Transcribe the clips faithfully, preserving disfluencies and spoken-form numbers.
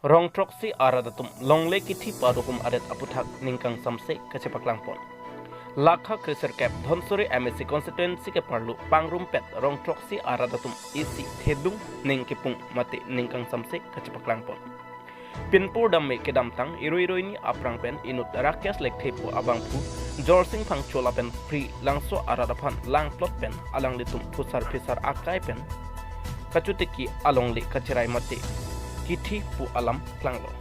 Rong throksi arat atum longle kithi pu adokum adet aputhak ningkang samse kachepaklangpon. Lakha kresirkep Dhansiri M A C constituency keparlo pangrumpet rong throksi arat atum isi thedung ning kepung mate ningkang samse kachepaklangpon. Pinpur dam me kedamtang irui irui ni aphrang pen inut Rakesh Lekthe pu abangphu Jorsing Phangcho lapen Phri Langso arat aphan langplot pen alanglitum phusar phisar akai pen kachotiki alongle kacherai mate kithi pu alam klanglo.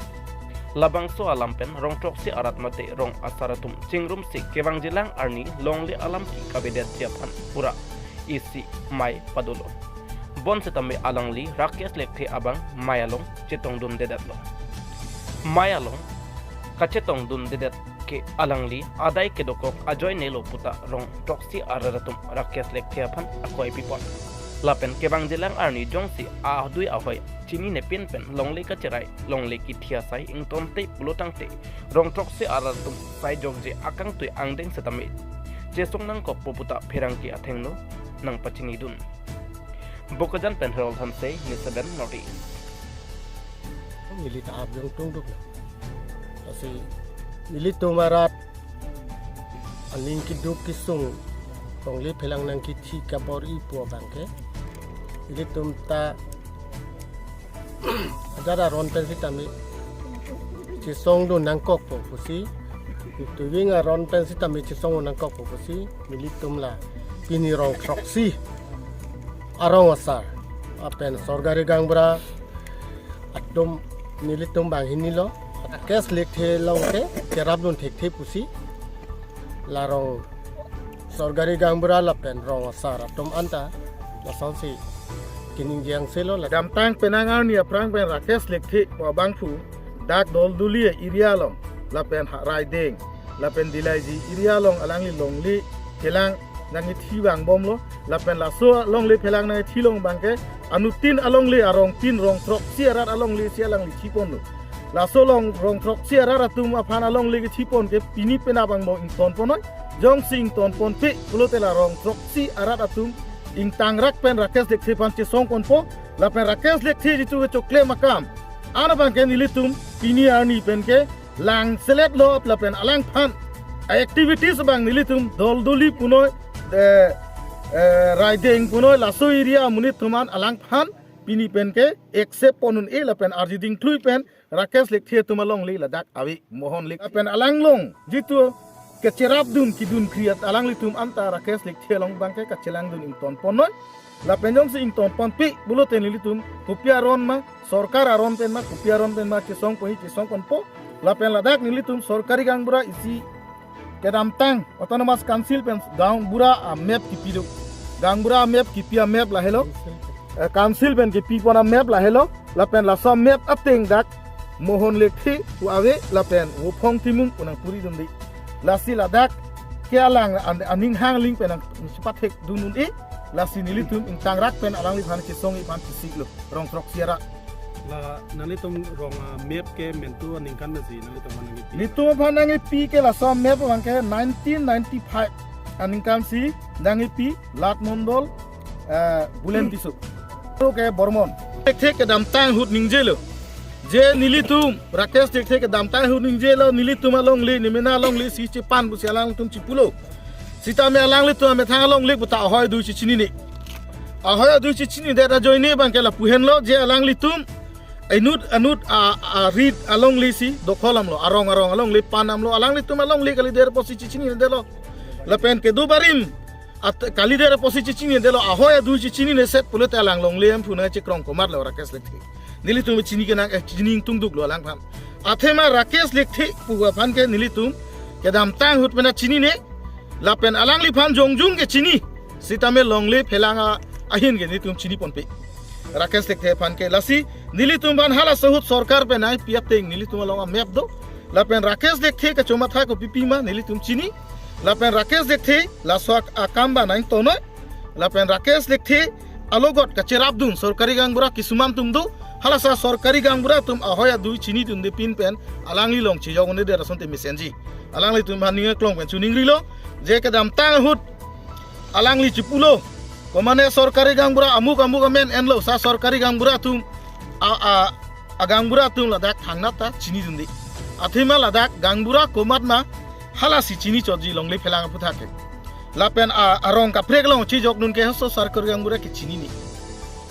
Labangso alam pen rong throksi arat mate rong asar atum chingrumsi kevangjilang arni longle alam ke kavedetji aphan pura isi mei padolo. Bonsitame alangli Rakesh Lekthe abang mei along chetongdundedetlo. Mei along kachetongdundedet ke alangli adai kedokok ajoinelo puta rong throksi arat atum Rakesh Lekthe aphan akoi pipon. Lapen kevangjilang arni jongsi adui ahoi chininepin pen longle kacherai longle kithi asai ingtonte pulotangte rong throksi arat atum sai jokje akangtui angdeng sitame chesong nangkokpo puta pherangke athengno nangpachinidun. Bokajan pen Herald Hanse, News seven North East. Neli ta apjong tungduk na. Lasi nelitum arat aning keduk kesung longle phelang nangkithi kabor-i pu abangke, nelitum ta ajar aron pen sitame chesongdun nangkokpo pusi, tuiving aron pen sitame chesongdun nangkokpo pusi, nelitum la pini rong throksi arong asar lapen sorkari gaonbura atum nelitum banghini lo. Rakesh Lekthe along ke cherapdun thekthe pusi la rong sorkari gaonbura lapen rong asar atum anta lasonsi keningje angselo. La kedamtang penang arni aphrang pen Rakesh Lekthe pu abangphu dak Dolduli area along lapen ha Raideng lapen Dilaiji area along alangli longle phelang nangkithi vangbomlo. Lapen laso longle phelang nangkithi along abangke anuttin alongle arong tin rong throksi arat alongle si alangli thiponlo. Laso along rong throksi arat atum aphan alongle kithipon ke pini penap angbong ingtonponnoi. Jongsi ingtonponpe pulote la rong throksi arat atum ingtangrak pen Rakesh Lekthe aphan chesongponpo. Lapen Rakesh Lekthe jitu kechoklem akam an abangke nelitum pini arni pen ke langseletlo lapen alangphan a-activities abang nelitum Dolduli punoi, eh, eh, Raideng punoi laso area amonit atum an alangphan pini pen ke accept pon un-e lapen arjiding thlui pen Rakesh Lekthe atum alongle ladak ave Mohon Lekthe. Lapen alanglong jitu kecherapdun kedun kri-at alanglitum anta Rakesh Lekthe along abangke kachelangdun ingtonponnoi. Lapen jongsi ingtonponpe pulote nelitum kopi aron ma, sorkar aron pen ma, kopi aron pen ma chesongponji chesongponpo. Lapen ladak nelitum sorkari gaonbura isi kedamtang Autonomous Council pen gaonbura a-map kipi do. Gaonbura a-map kipi a-map lahelo. Eh, council pen kipipon a-map lahelo. Lapen laso a-map ateng dak Mohon Lekthe pu ave lapen Vophong Timung pu nangpuridunde. Lasi ladak ke alang an-, aning hang ling pen nangchepathekdun un-e. Lasi nelitum ingtangrak pen alangliphan chesongji aphan chisiklo rong throksi arat. La nanglitum rong a-map ke mentu aningkan pensi nanglitum aphan nangkipi? Nelitum aphan nangkipi ke laso a-map abangke nineteen ninety-five aningkan si nangkipi Lat Mondol, eh, Bulen Tisso. Oke, Bormon. Lekthe kedamtang ahut ningjelo. Je nelitum, Rakesh Lekthe kedamtang ahut ningjelo, nelitum alongle, nemena alongle si chepan pusi alangtum chipulo. Sitame alanglitum amethang alongle puta ahoi adui chechinine. Ahoi adui chechinidet ajoine abangke lapu henlo je alanglitum inut anut a, arit alongle si dokholamlo, arong arong alongle panamlo, alanglitum alongle kalidet apotsi chechinidetlo. Lapen kedo barim at kalidet apotsi chechinidetlo, ahoi adui chechinine set pulote alang longle amphu nangchekrong komatlo Rakesh Lekthe. Nelitum chini kenang, eh, chini ingtungduklo alangphan. Athema Rakesh Lekthe pu aphan ke nelitum kedamtang ahut pen chinine. Lapen alangliphan jongjung ke chini. Sitame longle phelang a, ahin ke nelitum chiniponpe. Rakesh Lekthe aphan ke lasi nelitum aphan halaso ahut sorkar pen nangpi ateng nelitum along a-map do. Lapen Rakesh Lekthe kachomatha kopipi ma nelitum chini. Lapen Rakesh Lekthe laso ak-, akam abang nangtonoi. Lapen Rakesh Lekthe alogot kacherapdun sorkari gaonbura kisuman atum do. Halasa sorkari gaonbura atum ahoi adui chinidunde pin pen alangli along chejok un'edet asonte mesenji. Alanglitum aphan ning aklong pen chiningrilo. Je kedamtang ahut alangli chipulo. Komane sorkari gaonbura amuk amuk amen enlo, sa sorkari gaonbura atum a, a, Agaonbura atum ladak thangnat ta chinidunde. Athema ladak gaonbura komat ma halasi chinichotji longle phelang aphuthak ke. Lapen a, arong kaprek along chejokdun ke halaso Sorkari gaonbura ke chinine.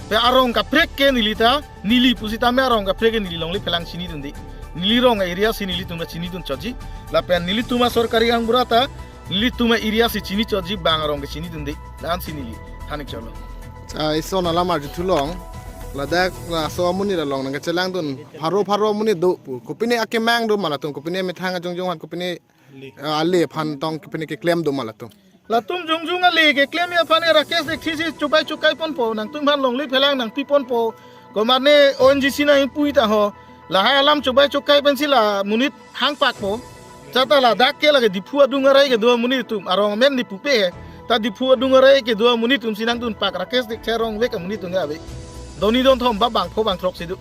Pe arong kaprek ke neli ta, neli pusitame arong kaprek ke neli longle phelang chinidunde. Neli rong area si nelitum ta chinidunchotji. Lapen nelitum a Sorkari gaonbura ta, nelitum a area si chinichotji, bang arong ke chinidunde. La-ansi neli than-ikchotlo. Ah, ison alam arjuthu long. Ladak laso amonit along nangkachelangdun pharo pharo amonit do pu. Kopine akemang do ma latum, kopine methang ajongjong aphan, kopine, ah, ale aphan tong kopine keklem do ma latum. Latum jongjong ale keklem aphan ke Rakesh Dekthe si chobai chokai ponpo, nangtumphan longle phelang nangpi ponpo. Komatne O N G C nangpui ta ho. Lahai alam chobai chokai pensi la monit hangpakpo. Seta ladak ke lake Diphu adung arai kedo amonit atum, arong amen nepupe he. Ta Diphu adung arai kedo amonit atum si nangdunpak, Rakesh Dekthe arong vek amonit atum ke ave. Doni donthom ba bangpho bangthrok si do.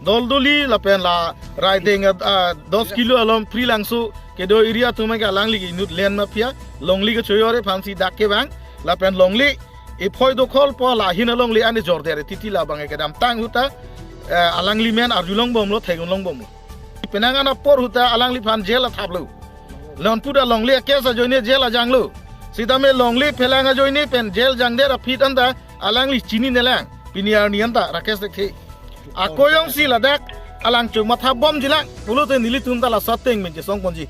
Doldoli lapen la Raideng, ah, dos kilo along Phrilangso kedo area atum ke alangli ke inut len mafia, longle kechojor aphansi dak kevang, lapen longle ephoi dokholpo, la ahin alongle an jordet titi, labang ke kedamtang ahut ta, eh, alangli men arjulongbomlo, theklongbomlo. Penang an apor ahut ta alangliphan jail athaplo. Lonput alongle a-case ajoine jail ajanglo. Sitame longle phelang ajoine pen jail jangdet aphi anta alangli chininelang. Pini arni anta Rakesh Dekthe. Ako jongsi ladak alangtum mathabomjilang pulote nelitum ta laso ateng pen chesongponji.